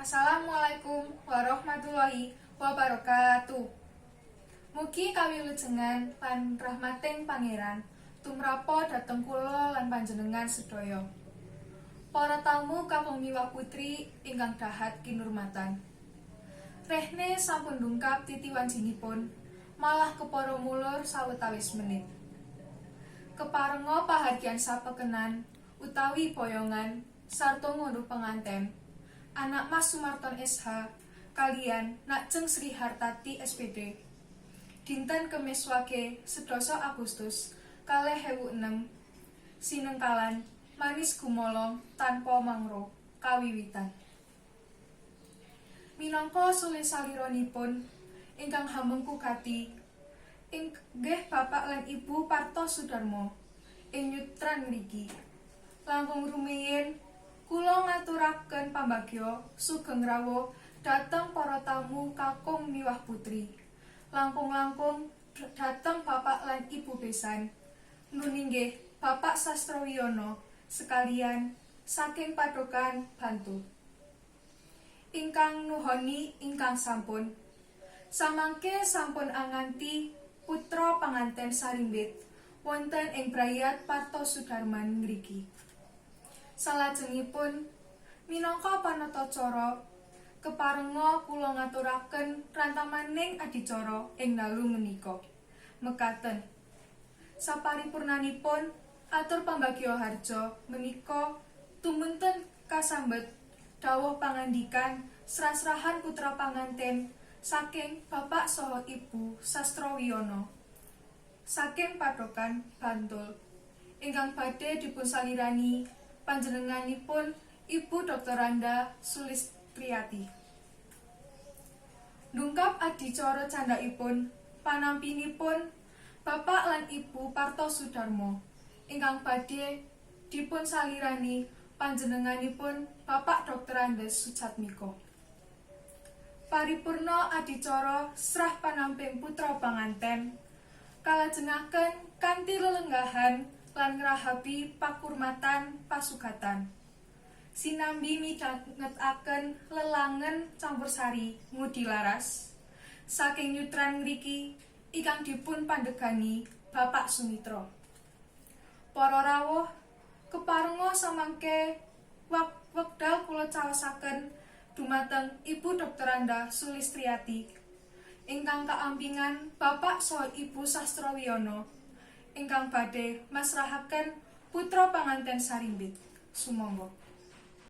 Assalamualaikum warahmatullahi wabarakatuh. Mugi kawilujengan lan rahmating Pangeran tumrapa dhateng kula lan panjenengan sedaya. Para tamu kakung miwah putri ingkang dahat kinurmatan. Rehne sampun dungkap titi wancinipun, malah kepara mulur sawetawis menit. Keparenga pahargyan sapekenan utawi boyongan sarta ngunduh penganten anak Mas Sumarton SH kaliyan Nak Jeng Sri Hartati SPD. Dinten Kemis Wage 11 Agustus 2006 sinengkalan manis gumolong tanpa mangro kawiwitan. Minangka sulih saliranipun ingkang hamengku gati inggih Bapak lan Ibu Parto Sudarmo ing nyutran mriki. Langkung rumiyin kula ngaturaken pambagya sugeng rawuh dhateng para tamu kakung miwah putri. Langkung-langkung dhateng Bapak lan Ibu besan. Nun inggih Bapak Sastrowiyono sekalian saking Padokan Bantul. Ingkang nuhoni ingkang sampun. Samangke sampun anganti putra panganten sarimbit wonten ing brayat Parto Sudarman ngriki. Salajengipun minangka panatacara keparenga kula ngaturaken rantamaning adicara ing dalu menika. Mekaten. Saparipurnanipun atur pambagya harja menika tumunten kasambet dawuh pangandikan srah-srahan putra panganten saking Bapak saha Ibu Sastrowiyono saking Padokan Bantul ingkang badhe dipunsalirani panjenenganipun Ibu Dr. Randa Sulistriyati. Dungkap adicara candhakipun panampinipun Bapak lan Ibu Parto Sudarmo ingkang badhe dipunsalirani panjenenganipun Bapak Dr. Andes Sujatmiko. Paripurna adicara srah panamping putra panganten kalajengaken kanthi lelenggahan lan ngrahabi pakurmatan pasugatan. Sinambi midhangetaken lelangen campursari ngudi laras saking nyutran ngriki ingkang dipun pandegani Bapak Sumitra. Para rawuh, keparenga samangke wekdal kula caosaken dumateng Ibu Dr. Anda Sulistriyati ingkang kaampingan Bapak saha Ibu Sastrowiyono ingkang badhe masrahaken putra panganten sarimbit. Sumangga.